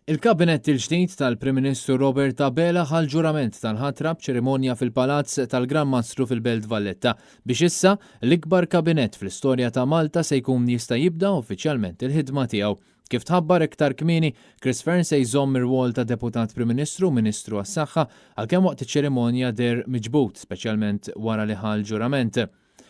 Il-Kabinett il-ġdid tal-Prim Ministru Robert Abela ħa l-ġurament tal-ħatra b'ċerimonja fil-Palazz tal-Gran Mastru fil-Belt Valletta biex issa l-ikbar kabinett fl-istorja ta' Malta se jkun jista' jibda uffiċjalment il-ħidma tiegħu. Kif tħabbar iktar kmieni, Chris Fearne se jżomm ir-rwol ta' Deputat Prim Ministru u Ministru għas-Saħħa għalkemm waqt iċ-ċerimonja deher miġbud, speċjalment wara li ħa l-ġurament.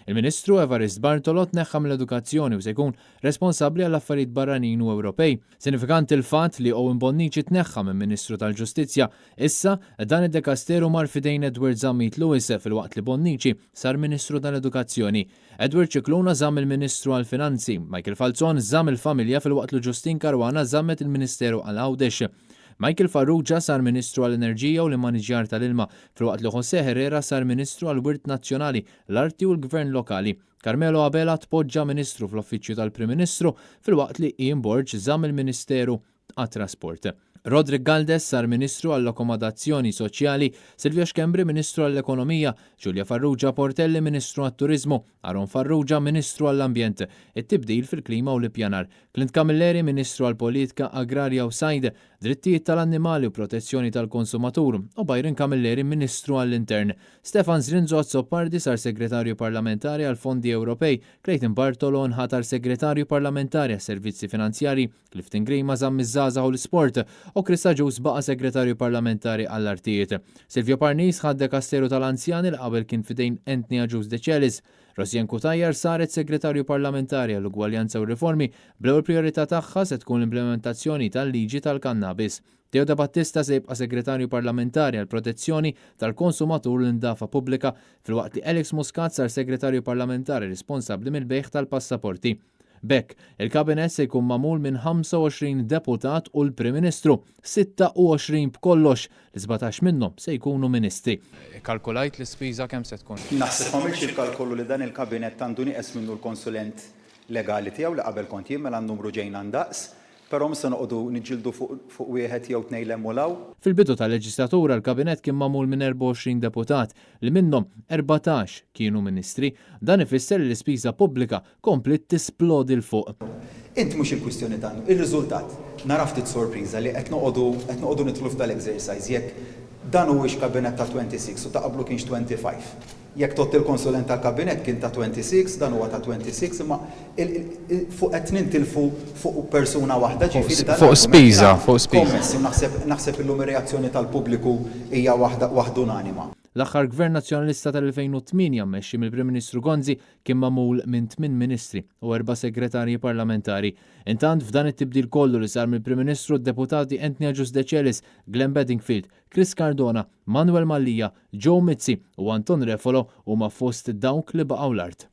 Il-Ministru Evarist Bartolo tneħħa mill-Edukazzjoni u se jkun responsabbli għall-Affarijiet Barranin u Ewropej. Sinifikanti l-fatt li Owen Bonnici tneħħa minn Ministru tal-Ġustizzja. Issa, dan id-dekasteru mar f'idejn Edward Zammit Lewis filwaqt li Bonnici sar Ministru tal-Edukazzjoni. Edward Scicluna żamm il-Ministru għall-Finanzi, Michael Falzon żamm il-Familja filwaqt li Justyne Caruana żammet il-Ministeru għal Għawdex. Michael Farrugia sar Ministru għall-Enerġija u l-Immaniġjar tal-Ilma filwaqt li José Herrera sar Ministru għall-Wirt Nazzjonali, l-Arti u l-Gvern Lokali. Carmelo Abela tpoġġa Ministru fl-Uffiċċju tal-Prim Ministru filwaqt li Ian Borg żamm il-Ministeru għat-Trasport. Roderick Galdes sar Ministru għall-Akkomodazzjoni Soċjali, Silvio Schembri Ministru għall-Ekonomija, Julia Farrugia Portelli Ministru għat-Turiżmu, Aaron Farrugia Ministru għall-Ambjent, it-Tibdil fil-Klima u l-Ippjanar, Clint Camilleri Ministru għall-Politika Agrarja u Sajd, Drittijiet tal-Annimali u Protezzjoni tal-Konsumatur, u Byron Camilleri Ministru għall-Intern. Stefan Zrinzo Azzopardi sar Segretarju Parlamentari għall-Fondi Ewropej, Clayton Bartolo nħatar Segretarju Parlamentari għas-Servizzi Finanzjarji, Clifton Grima żamm iż-Żgħażagħ u l-Isport, u Chris Agius baqa' Segretarju Parlamentari għall-Artijiet. Silvio Parnis ħa d-dekasteru tal-Anzjani li qabel kien f'idejn Anthony Agius Decelis. Rosianne Cutajar saret Segretarju Parlamentari għall-Ugwaljanza u r-Riformi, bl-ewwel prijorità tagħha se tkun l-implementazzjoni tal-liġi tal-kannabis. Theo De Battista se jibqa' Segretarju Parlamentari għall-Protezzjoni tal-Konsumatur u l-Indafa Pubblika, filwaqt li Alex Muscat sar Segretarju Parlamentari responsabbli mill-bejgħ tal-passaporti. B'hekk, il-Kabinett se jkun magħmul minn 25 deputat u l-Prim Ministru, 26 b'kollox, li 17 minnhom se jkunu ministri. Ikkalkulajt l-ispiża kemm se tkun? Naħseb m'għamiltx il-kalkolu li dan il-Kabinett għandu nieqes minnu l-konsulent legali tiegħu li qabel kont jien mela n-numru ġejna ndaqs. Però mhux se noqogħdu niġġieldu fuq wieħed jew tnejn 'l hemm u 'l hawn. Fil-bidu tal-leġislatura l-Kabinett kien magħmul minn 24 deputat, li minnhom 14 kienu ministri. Dan ifisser li l-ispiża pubblika kompliet tisplodi 'l fuq. Int mhux il-kwistjoni ta' ir-riżultat. Nara ftit sorpriża li qed noqogħdu qed noqogħdu nidħlu f'dal-exercise jekk dan huwiex kabinett ta' 26 u ta' qablu kienx 25. Jekk tgħodd il-konsulent tal-kabinett kien ta' 26, dan huwa ta' 26, imma fuq qed nintilfu fuq persuna waħda, ġifieri dan Fuq spiża, fuq spiża. Kommessi u naħseb naħseb illum ir-reazzjoni tal-pubbliku hija waħda waħda unanima. L-aħħar Gvern Nazzjonalista tal-2008 mmexxi mill-Prim Ministru Gonzi kien magħmul minn tmien Ministri u erba' Segretarji Parlamentari. Intant, f'dan it-tibdil kollu li sar mill-Prim Ministru, d-Deputati Anthony Agius Decelis, Glenn Bedingfield, Chris Cardona, Manuel Mallia, Joe Mizzi u Anton Refolo huma fost dawk li baqgħu l-art.